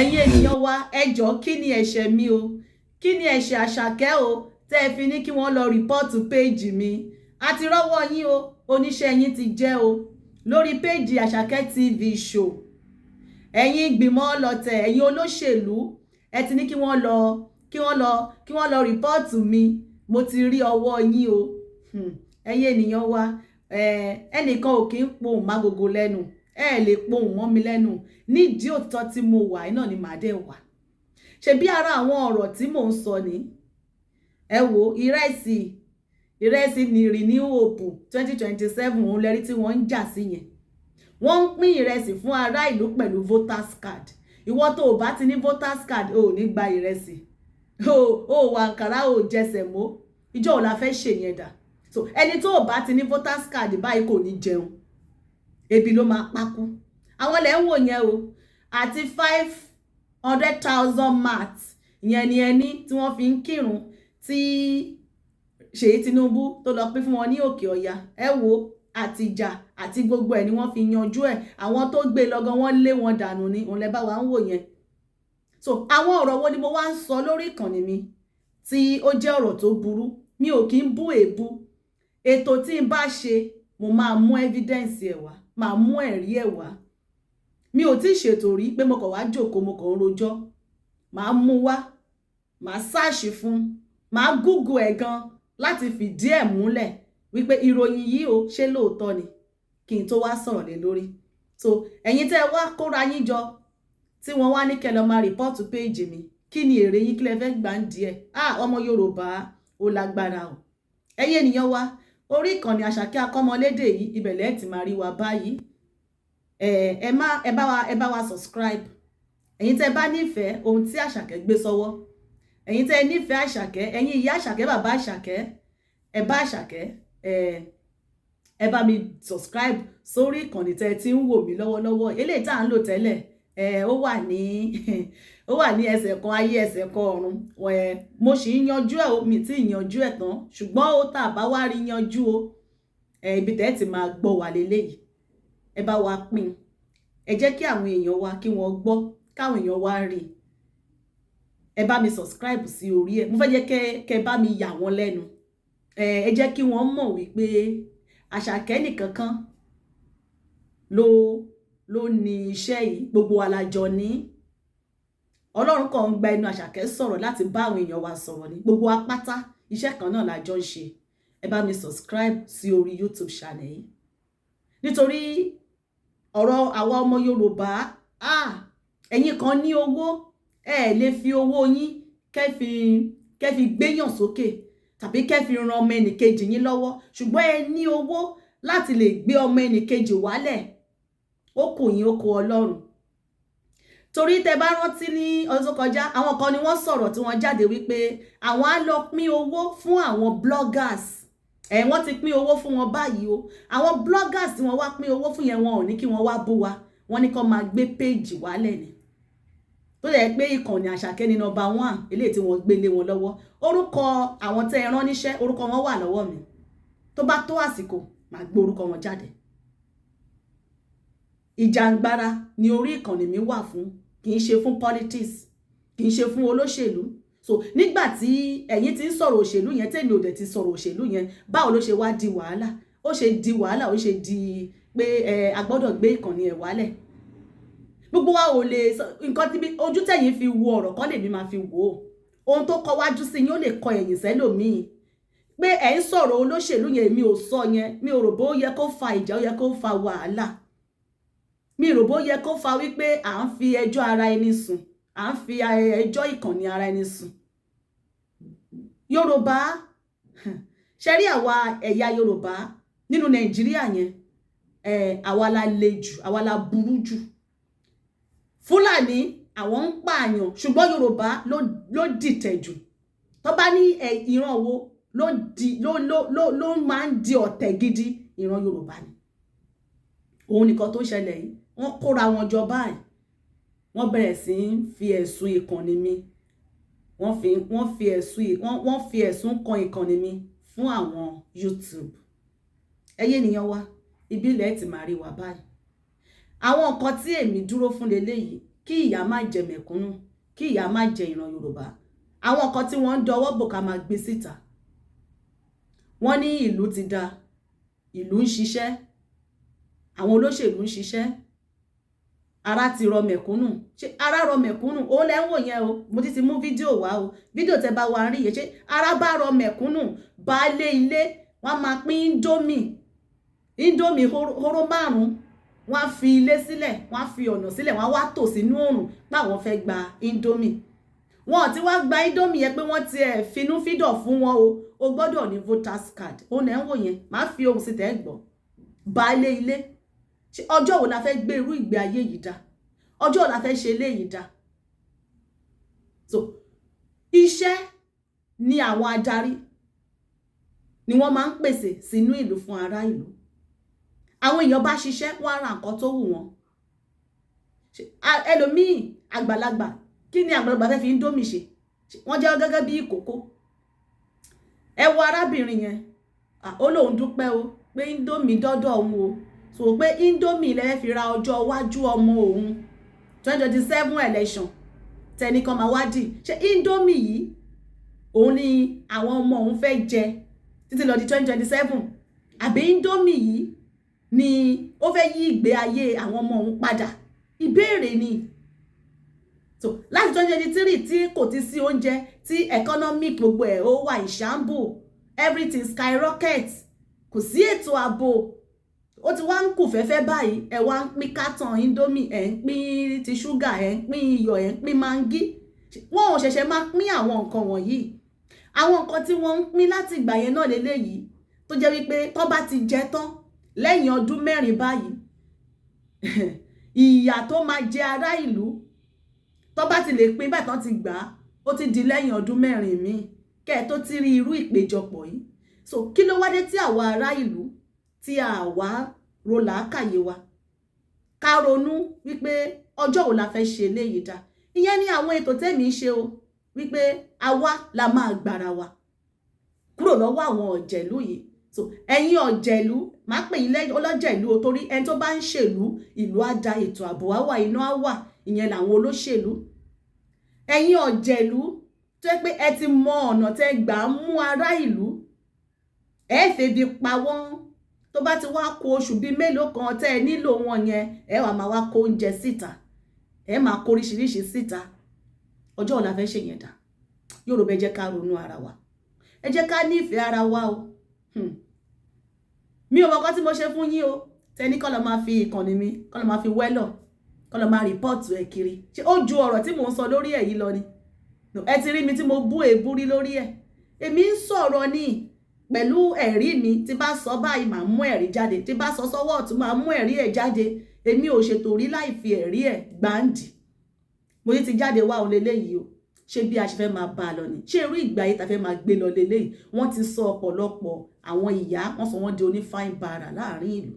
Ẹ̀yin ènìyàn wa, ẹ jọ̀ọ́, kí ni ẹ̀ṣẹ̀ mi o? Kí ni ẹ̀ṣẹ̀ Àṣàkẹ́ o, tẹ́ ẹ fi ní kí wọ́n lọ report page mi? Àti rọ́wọ́ yín o, oníṣẹ́ yín ti jẹ́ o lórí page Àṣàkẹ́ TV Show. Ẹ̀yin ìgbìmọ̀ ọlọ́tẹ̀, ẹ̀yin olóṣèlú, ẹ ti ní kí wọ́n lọ report mi. Mo ti rí ọwọ́ yín o. Ẹ̀yin ènìyàn wa, ẹnìkan ò kí ń pohùn mágogo lẹ́nu. Ẹ lè pohùn mọ́ mi lẹ́nu. Nídìí òtítọ́ tí mo wà náà ni màá dẹ̀ wà. Ṣebí ara àwọn ọ̀rọ̀ tí mò ń sọ ni. Ẹ wo ìrẹsì, ìrẹsì ní Renew Hope 2027. Òun lẹ́rí tí wọ́n ń jà sí yẹn. Wọ́n ń pín ìrẹsì fún ará ìlú pẹ̀lú voters card. Ìwọ tó o bá ti ní voters card, o ò ní gba ìrẹsì o. Ò wà àǹkárá, o ò jẹsẹ̀ mọ́. Ìjọ ò la fẹ́ ṣe yẹn dà? So ẹni tó o bá ti ní voters card báyìí kò ní jẹun, ebi ló máa pákú. Àwọn lẹ́ ń wò yẹn o. Àti 500,000 mat ìyẹn ni ẹni tí wọ́n fi ń kírun tí Ṣèyí Tinubu tó lọ pín fún wọn ní Òkè Ọ̀yà. Ẹ wo, àtìjà àti gbogbo ẹ̀ ni wọ́n fi yanjú ẹ̀. Àwọn tó gbé lọ́gán, wọ́n lé wọn dànù ni. Òun lẹ bá wa ń wò yẹn. So àwọn ọ̀rọ̀ wo ni mo wá ń sọ lórí ìkànnì mi tí ó jẹ́ ọ̀rọ̀ tó burú? Mi ò kí ń bú èébú. Ètò tí n bá ṣe, mo máa mú evidence ẹ̀ wá, máa mú ẹ̀rí ẹ̀ wá. Mi ò tí ì ṣètò rí pé mo kàn wá jókòó, mo kàn ń rojọ́. Màá mú wá, màá search fún, màá google ẹ̀ gan láti fìdí ẹ̀ múlẹ̀ wípé ìròyìn yìí o, ṣé lóòótọ́ ni, kí n tó wá sọ̀rọ̀ lé lórí. So ẹ̀yin tẹ́ ẹ wá kóra yín jọ tí wọ́n wá ní kẹ́ lọ máa report page mi, kí ni èrè yín? Kí lẹ fẹ́ gbà ń díẹ̀? Ah, ọmọ Yorùbá, ó lágbára o. Ẹ̀yin ènìyàn wa, orí ìkànnì Àṣàkẹ́ Akọ́mọlédè yìí, ibẹ̀ lẹ́ẹ̀ ti máa rí wa báyìí. Ẹ má ẹ bá wa subscribe. Ẹ̀yin tẹ́ bá nífẹ̀ẹ́ ohun tí Àṣàkẹ́ gbé sọ́wọ́, ẹ̀yin tẹ́ nífẹ̀ẹ́ Àṣàkẹ́, ẹ̀yin ìyá Àṣàkẹ́, bàbá Àṣàkẹ́, ẹ bá Àṣàkẹ́, ẹ bá mi subscribe sórí ìkànnì tẹ́ ti ń wò mí lọ́wọ́lọ́wọ́. Eléyìí tá à ń lò tẹ́lẹ̀, ẹ ó wà ní ẹsẹ̀ kan ayé, ẹsẹ̀ kan ọ̀run. Ẹ mo sì ń yanjú ẹ̀ o, mi tí ì yanjú ẹ̀ tán, ṣùgbọ́n ó tà bá wá rí yanjú o. Ẹ ibi tẹ́ ti máa gbọ́ wà lélẹ́yìí, ẹ bá wa pín. Ẹ jẹ́ kí àwọn èèyàn wa kí wọ́n gbọ́, káwọn èèyàn wa rí. Ẹ bá mi subscribe sí orí ẹ. Mo fẹ́ jẹ́ kẹ́ bá mi yà wọ́n lẹ́nu. Ẹ jẹ́ kí wọ́n mọ̀ wípé Àṣàkẹ́ nìkan kan ló ní iṣẹ́ yìí, gbogbo wa la jọ ní. Ọlọ́run kàn ń gba ẹnu Àṣàkẹ́ sọ̀rọ̀ láti bá àwọn èèyàn wa sọ̀rọ̀ ní. Gbogbo wa pátá, iṣẹ́ kan náà la jọ ń ṣe. Ẹ bá mi subscribe sí orí YouTube channel yìí, nítorí ọ̀rọ̀ àwa ọmọ Yorùbá. Ah, ẹ̀yin kan ní owó, ẹ lè fi owó yín kẹ́ fi gbéyàn sókè tàbí kẹ́ fi ran ọmọ ẹnìkejì yín lọ́wọ́, ṣùgbọ́n ẹ ní owó láti lè gbé ọmọ ẹnìkejì wálẹ̀. Ó kù yín, ó kù Ọlọ́run. Torí tẹ bá rántí ní ọdún tó kọjá, àwọn kan ni wọ́n sọ̀rọ̀ tí wọ́n jáde wípé àwọn á lọ pín owó fún àwọn bloggers. Ẹ wọ́n ti pín owó fún wọn báyìí o. Àwọn bloggers tí wọ́n wá pín owó fún yẹn, wọn ò ní kí wọ́n wá bú wa, wọ́n ní kó máa gbé page wálẹ̀ ni. Tó yẹ pé ìkànnì Àṣàkẹ́ ní number one eléyìí tí wọ́n gbé lé wọn lọ́wọ́. Orúkọ àwọn tẹ́ ẹ rán níṣẹ́, orúkọ wọn wà lọ́wọ́ mi. Tó bá tó àsìkò, màá gbé orúkọ wọn jáde. Ìjàngbara ni orí ìkànnì mi wà fún, kì í ṣe fún politics, kì í ṣe fún olóṣèlú. So nígbà tí ẹ̀yin ti ń sọ̀rọ̀ òṣèlú yẹn, tèmi ò dẹ̀ ti sọ̀rọ̀ òṣèlú yẹn, báwo ló ṣe wá di wàhálà? Ó ṣe di wàhálà, ó ṣe di pé ẹ a gbọ́dọ̀ gbé ìkànnì ẹ̀ wálẹ̀. Gbogbo wa ò lè nǹkan tí ojú tẹ̀yìn fi wo ọ̀rọ̀ kọ́ lèmi máa fi wò ó. Ohun tó kọ wájú sí yín, ó lè kọ ẹ̀yìn sẹ́lòmíì. Pé ẹ̀ ń sọ̀rọ̀ olóṣèlú yẹn, èmi ò sọ yẹn. Mi ò rò bó yẹ kó fa ìjà, ó yẹ kó fa wàhálà. Mi rò bó yẹ kó fa wípé à ń fi ẹjọ́ ara ẹni sùn, à ń fi ẹjọ́ ìkànnì ara ẹni sùn. Yorùbá ṣe rí, àwa ẹ̀yà Yorùbá nínú Nàìjíríà yẹn, àwa la le jù, àwa la burú jù. Fúlàní, àwọn ń pààyàn, ṣùgbọ́n Yorùbá ló dìtẹ̀ jù. Tó bá ní ìran wo ló di ló ló ló ló máa ń di ọ̀tẹ̀ gidi, ìran Yorùbá ni. Òun nìkan tó ṣẹlẹ̀ yìí, wọ́n kóra wọn jọ báyìí, wọ́n bẹ̀rẹ̀ sí í fi ẹ̀sùn ìkànnì mi, wọ́n fi ẹ̀sùn kan ìkànnì mi fún àwọn YouTube. Ẹyẹ ènìyàn wa, ìbílẹ̀ ti máa rí wa báyìí. Àwọn nǹkan tí èmi dúró fún leléyìí. Kí ìyà má jẹ mẹ̀kúnnù, kí ìyà má jẹ ìran Yorùbá. Àwọn nǹkan tí wọ́n ń dọwọ́ bò, ká máa gbé síta. Wọ́n ní ìlú ti da, ìlú ń ṣiṣẹ́, àwọn olóṣèlú ń ṣiṣẹ́, ara ti rọ mẹ̀kúnnù. Ṣé ara rọ mẹ̀kúnnù? Ó lẹ́ ń wò yẹn o. Mo ti mú fídíò wá o. Fídíò tẹ bá wa rí yẹn, ṣé ara bá rọ mẹ̀kúnnù? Baálé ilé, wọ́n máa pín Indomie, Indomie hóró 5. Wọ́n á fi ilé sílẹ̀, wọ́n á fi ọ̀nà sílẹ̀, wọ́n á wá tò sínú òrùn páwọn fẹ́ gba Indomie. Wọn ò ti wá gba Indomie yẹn pé wọ́n ti ẹ̀ finú fídọ̀ fún wọn o. O gbọ́dọ̀ ní voters card. Ó lẹ́ ń wò yẹn, máa fi ohùn sí tẹ́ gbọ́. Baálé ilé, ọjọ́ wo la fẹ́ gbé irú ìgbé ayé yìí dá? Ọjọ́ wo la fẹ́ ṣe eléyìí dá? So iṣẹ́ ni àwọn adarí ni wọ́n máa ń pèsè sínú ìlú fún ará ìlú. Àwọn èèyàn bá ṣiṣẹ́, wọ́n á ra nǹkan tó wù wọ́n. Ẹlòmíì àgbàlagbà, kí ni àgbàlagbà fẹ́ fi Indomie ṣe? Wọ́n jẹ́ gẹ́gẹ́ bí ìkókó. Ẹ wo arábìnrin yẹn, ó lóun dúpẹ́ o pé Indomie dọ́dọ̀ òun o. So pé Indomie lẹ́ẹ̀ fi ra ọjọ́ iwájú ọmọ òun, 2027 election tẹnìkan máa wá dì. Ṣé Indomie yìí òun ni àwọn ọmọ òun fẹ́ jẹ títí lọ di 2027, àbí Indomie yìí ni ó fẹ́ yí ìgbé ayé àwọn ọmọ òun padà? Ìbéèrè ni. So láti 2023 tí kò ti sí oúnjẹ, tí economic gbogbo ẹ̀ ó wà ìṣàmbù, everything skyrocket, kò sí ètò ààbò, ó ti wá ń kù fẹ́fẹ́ báyìí. Ẹ wá ń pín carton Indomie, ẹ̀ ń pín ti ṣúgà, ẹ̀ ń pín iyọ̀, ẹ̀ ń pín Maggi. Wọn ò ṣẹ̀ṣẹ̀ máa pín àwọn nǹkan wọ̀nyí. Àwọn nǹkan tí wọ́n ń pín láti ìgbà yẹn náà lélẹ́yìí, tó jẹ́ wípé tó bá ti jẹ tán lẹ́yìn ọdún 4 báyìí, ìyà tó máa jẹ ará ìlú, tó bá ti lè pín báyìí tán ti gbà á, ó ti di lẹ́yìn ọdún 4 míì kẹ́ ẹ tó ti rí irú ìpéjọpọ̀ yìí. So kí ló wá dé tí àwa ará ìlú tí a wá ro làákàyè wa, ká ronú wípé ọjọ́ wo la fẹ́ ṣe eléyìí dá? Ìyẹn ní àwọn ètò tẹ́mi ń ṣe o, wípé àwa la máa gbára wa kúrò lọ́wọ́ àwọn ọ̀jẹ̀lú yìí. So ẹ̀yin ọ̀jẹ̀lú, máa pè yín ọlọ́jẹ̀lú o, torí ẹni tó bá ń ṣèlú, ìlú á da, ètò ààbò á wà, iná á wà. Ìyẹn làwọn olóṣèlú. Ẹ̀yin ọ̀jẹ̀lú tó yẹ pé ẹ ti mọ ọ̀nà tẹ́ gbà á mú ará ìlú, ẹ febi pa wọ́n. Tó bá ti wá kó oṣù bíi mélòó kan tẹ́ ẹ nílò wọn yẹn, ẹ wà máa wá kó oúnjẹ síta, ẹ máa kó oríṣiríṣi síta. Ọjọ́ ọ̀la fẹ́ ṣe yẹn dà? Yorùbá, ẹ jẹ́ ká ronú ara wa, ẹ jẹ́ ká nífẹ̀ẹ́ ara wa o. Mi ò mọ̀ nǹkan tí mo ṣe fún yín o, tẹni kọ́ lọ máa fi ìkànnì mi, kọ́ lọ máa fi wẹ́lọ̀, kọ́ lọ máa report ẹ̀ kiri. Ṣé ó ju ọ̀rọ̀ tí mò ń sọ lórí ẹ̀ yìí lọ ni? Ẹ ti rí mi tí mo bú èébú rí lórí ẹ̀. Èmi ń sọ̀rọ̀ ní pẹ̀lú ẹ̀rí mi. Tí bá sọ báyìí, màá mú ẹ̀rí jáde. Tí bá sọ sọ́wọ́ ọ̀tún, màá mú ẹ̀rí ẹ̀ jáde. Èmi ò ṣètò rí láì fi ẹ̀rí ẹ̀ gbáǹdì. Mo ní ti jáde wá òun leléyìí o. Ṣé bí a ṣe fẹ́ máa bá a lọ ni? Ṣé irú ìgbà yìí ta fẹ́ máa gbé lọ leléyìí? Wọ́n ti sọ ọ̀pọ̀lọpọ̀ àwọn ìyá, wọ́n sọ wọ́n di onífáìn bàrà láàrin ìlú.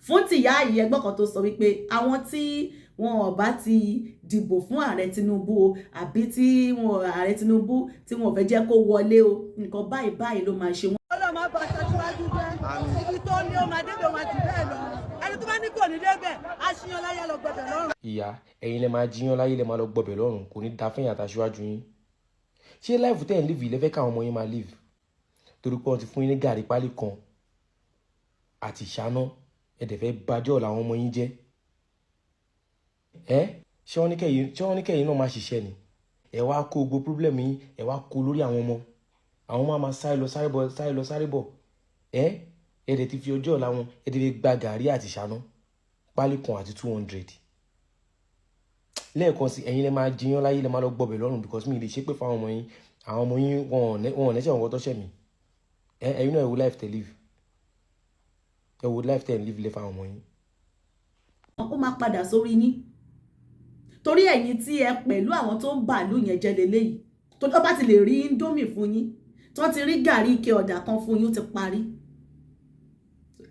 Fún tìyá yìí, ẹgbọ́n kan tó sọ wípé àwọn tí wọn ò bá ti dìbò fún ààrẹ Tinubu o, àbí tí wọn ààrẹ Tinubu tí wọn ò fẹ́ jẹ́ kó wọlé o, nǹkan báyìí báyìí ló máa ṣe wọ́n. Ọlọ́run máa bá aṣáájú jẹ́. Ibi tó ní ó máa débẹ̀, ó máa jù bẹ́ẹ̀ lọ. Ẹni tó bá ní kò ní débẹ̀, aṣíyan láyé, lọ gbọbẹ̀ lọ́rùn. Ìyá, ẹ̀yin lẹ máa jíyàn láyé, lẹ máa lọ gbọbẹ̀ lọ́rùn. Kò ní da fẹ́yìn àtàṣíwájú yín. Ṣé life tẹ́ ẹ̀ ń live yìí lẹ́fẹ́ káwọn ọmọ yín máa live? Torí pé wọ́n ti fún yín ní gàrí pálí kan àti ìṣáná, ẹ dẹ̀ fẹ́ bájọ́ làwọn ọmọ yín jẹ́ ẹ. Ṣé wọ́n ní kẹ́yìn náà máa ṣiṣẹ́ ni? Ẹ wá kó gbogbo problem yín, ẹ wá kó lórí àwọn ọmọ. Àwọn ọmọ máa sáré lọ, sáré bọ̀, sáré lọ, sáré bọ̀. Ẹ dẹ̀ ti fi ọjọ́ ọ̀la wọn, ẹ dẹ̀ fi gba gàrí àti ìṣáná pálí kan àti 200. Lẹ́ẹ̀kan sí, ẹ̀yin lẹ máa jiyàn láyé, lẹ máa lọ gbọbẹ̀ lọ́rùn, because mi lè ṣépè fáwọn ọmọ yín. Àwọn ọmọ yín, wọn ò nẹ́sẹ̀ wọn kọ́ tọ́ṣẹ̀ mi. Ẹ̀yin náà, ẹ wo life tẹ live, ẹ wo life tẹ live lẹ fáwọn ọmọ yín. Ó máa padà sórí yín, torí ẹ̀yin tí ẹ pẹ̀lú àwọn tó ń bàálù yẹn jẹ́ leléyìí. Tó bá ti lè rí Indomie fún yín, tí wọ́n ti rí gàrí ike ọ̀dà kan fún yín, ó ti parí.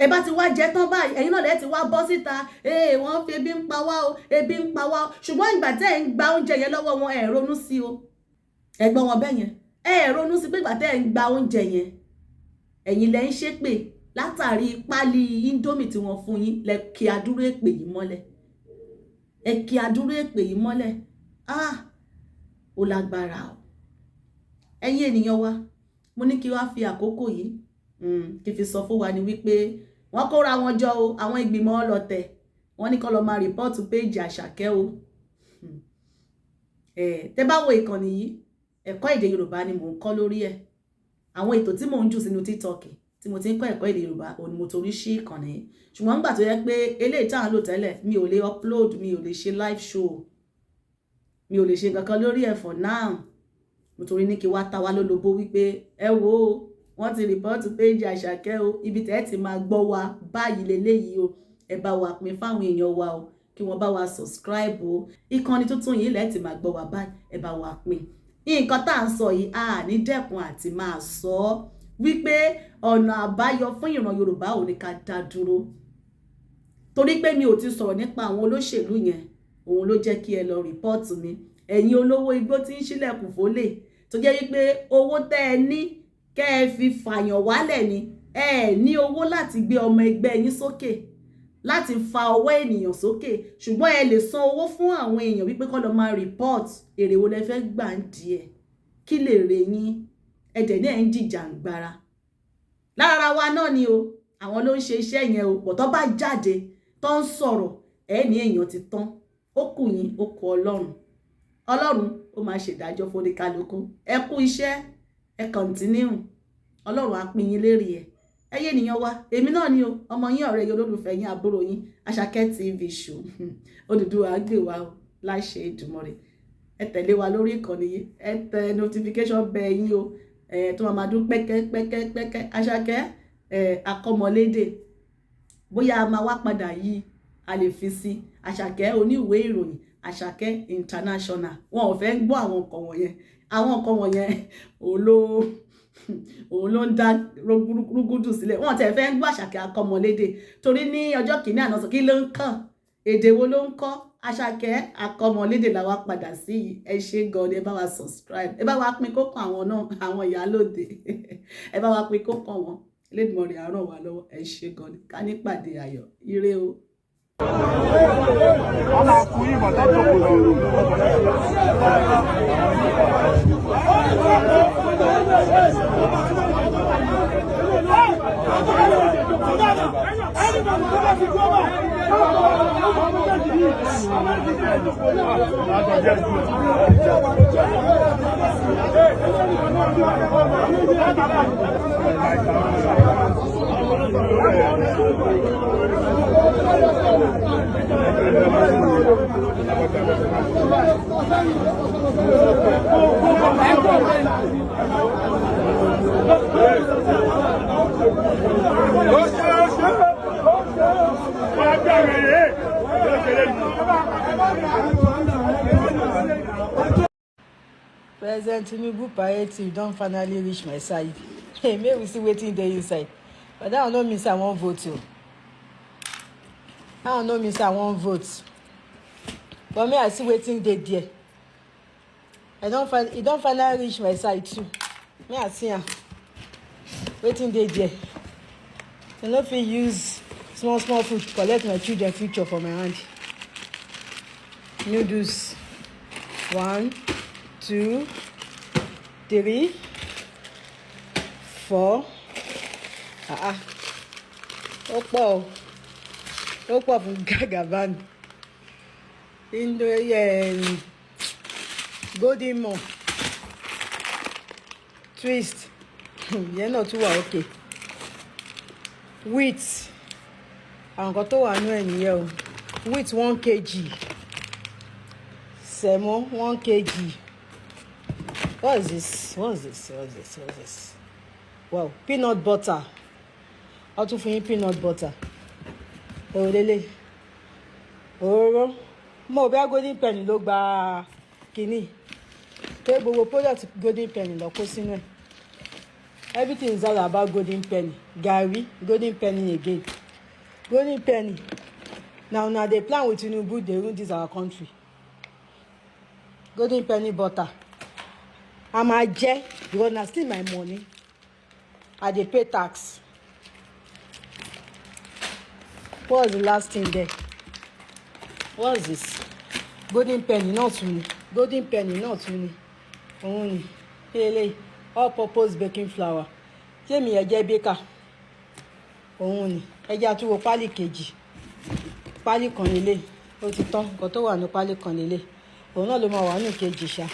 Ẹ bá ti wá jẹ tán báyìí, ẹ̀yin náà lẹ́ẹ̀ ti wá bọ́ síta, ee, wọ́n fi ebi ń pa wá o, ebi ń pa wá o. Ṣùgbọ́n ìgbà tẹ́ ẹ̀ ń gba oúnjẹ yẹn lọ́wọ́ wọn, ẹ̀ ronú sí o. Ẹ gbọ́ wọn bẹ́ẹ̀ yẹn, ẹ̀ ronú sí pé ìgbà tẹ́ ẹ̀ ń gba oúnjẹ yẹn, ẹ̀yin lẹ́ ń ṣépè látàrí pálí Indomie tí wọ́n fún yín. Lẹ kí adúrú èpè yìí mọ́lẹ̀. Ẹ kí adúrú èpè yìí mọ́lẹ̀. Ah, ó lágbára o. Ẹ̀yin ènìyàn wa, mo ní kí wá fi àkókò yìí kí fi sọ fún wa ni wípé wọ́n kóra wọn jọ o, àwọn ìgbìmọ̀ ọlọ́tẹ̀, wọ́n ní kó lọ máa report page Àṣàkẹ́ o. Tẹ́ bá wo ìkànnì yìí, ẹ̀kọ́ èdè Yorùbá ni mò ń kọ́ lórí ẹ̀. Àwọn ètò tí mò ń jù sínú TikTok tí mo ti ń kọ́ ẹ̀kọ́ èdè Yorùbá, òun ni mo torí sí ìkànnì yìí. Ṣùgbọ́n nígbà tó yẹ pé eléyìí tá à ń lò tẹ́lẹ̀, mi ò lè upload, mi ò lè ṣe live show, mi ò lè ṣe nǹkan kan lórí ẹ̀ for now, mo torí ní kí wá ta wá lólobó wípé ẹ wo, wọ́n ti report page Àṣàkẹ́ o. Ibi tẹ́ ẹ ti máa gbọ́ wa báyìí leléyìí o. Ẹ bá wa pín fáwọn èèyàn wa o, kí wọ́n bá wa subscribe o. Ìkànnì tuntun yìí lẹ́ẹ̀ ti máa gbọ́ wa báyìí. Ẹ bá wa pín. Nǹkan tá à ń sọ yìí, a ní dẹ́kun àti máa sọ ọ́ wípé ọ̀nà àbáyọ fún ìran Yorùbá ò ní ká dá dúró. Torí pé mi ò ti sọ̀rọ̀ nípa àwọn olóṣèlú yẹn, òun ló jẹ́ kí ẹ lọ report mi. Ẹ̀yin olówó igbó tí ń ṣílẹ̀kùn fólè, tó jẹ́ wípé owó tẹ́ ẹ ní kẹ́ ẹ fi fàyàn wálẹ̀ ni, ẹ ní owó láti gbé ọmọ ẹgbẹ́ yín sókè, láti fa ọwọ́ ènìyàn sókè, ṣùgbọ́n ẹ lè san owó fún àwọn èèyàn wípé kó lọ máa report. Èrè wo lẹ fẹ́ gbà ń díẹ̀? Kí lè rè yín? Ẹ dẹ̀ ní ẹ̀ ń jìjàǹgbara lára wa náà ni o. Àwọn ló ń ṣe iṣẹ́ yẹn o. Pọ̀ tó bá jáde tó ń sọ̀rọ̀, ẹ ní èèyàn ti tán. Ó kù yín, ó kù Ọlọ́run. Ọlọ́run ó máa ṣèdájọ́ fóníkálukú. Ẹ kú iṣẹ́, ẹ continue. Ọlọ́run á pín yín lérè ẹ̀. Ẹ yé ènìyàn wa, èmi náà ni o, ọmọ yín, ọ̀rẹ́ yín, olólùfẹ́ yín, àbúrò yín, Àṣàkẹ́ TV Show. Odùduwà á gbè wá o láṣẹ Èdùmàrè. Ẹ tẹ̀lé wa lórí ìkànnì yìí, ẹ tẹ notification bell yín o, ẹ tó máa máa dún pẹ́kẹ́ pẹ́kẹ́ pẹ́kẹ́. Àṣàkẹ́ ẹ akọ́mọlédè, bóyá a máa wá padà yí, a lè fi sí Àṣàkẹ́ oníwèé ìròyìn, Àṣàkẹ́ International. Wọn ò fẹ́ gbọ́ àwọn nǹkan wọ̀nyẹn. Àwọn nǹkan wọ̀nyẹn, òun ló ń dá rúgúdù sílẹ̀. Wọn tẹ̀ fẹ́ ń gbọ́ Àṣàkẹ́ akọ́mọlédè, torí ní ọjọ́ kìíní àná sọ, kí ló ń kàn? Èdè wo ló ń kọ́? Àṣàkẹ́ akọ́mọlédè làwa padà sí yìí. Ẹ ṣé gan ni. Ẹ bá wa subscribe, ẹ bá wa pín kó kàn àwọn náà, àwọn ìyálòde, ẹ bá wa pín kó kàn wọn. Elédùmarè á ràn wá lọ́wọ́. Ẹ ṣé gan ni. Ká nípàdé ayọ̀, ire o. Wọ́n máa fún yín bàtà tó kù lọ. Ó ṣe, ó ṣe, ó ṣe. Wọ́n á bẹ̀rẹ̀ rẹ̀. Ó ṣe lẹ́yìn. President Tinubu palliative don finally reach my side. Hey, make we see wetin dey inside. But that one no mean say I wan vote o. That one no mean say I wan vote, but make I see wetin dey there. I don find e don finally reach my side too. Make I see am, wetin dey there. Dem no fit use small small food collect my children future for my hand. Noodles, one, two, three, four. Ah ah, ó pọ̀ o, ó pọ̀ fún Jagaban. Indo Golden Morn Twist, ìyẹn náà tún wà. Okay, wheat, àwọn nǹkan tó wà nú ẹ̀ nìyẹn o. Wheat 1 kg, semo 1 kg. What is this? What is this? What is this? What is this? Wow, peanut butter. Wọ́n tún fún yín peanut butter. Èrò lélẹ̀, òróró. Mo ò bá Golden Penny ló gba kínní pé gbogbo product Golden Penny lọ kó sínú ẹ̀. Everything is all about Golden Penny. Garri, Golden Penny again, Golden Penny. Na una dey plan with Tinubu dey ruin this our country. Golden Penny butter, a máa jẹ because na still my money, I dey pay tax. What was the last thing there? What is this? Golden Penny náà tún ni, Golden Penny náà tún ni. Òun ni kí eléyìí, all purpose baking flour. Jẹ́mi ẹ̀ jẹ́ baker. Òun ni. Ẹ jẹ́ àtúwò pálí kejì. Pálí kan lélẹ̀, ó ti tán. Nǹkan tó wà ní pálí kan lélẹ̀, òun náà ló máa wà ní kejì ṣá.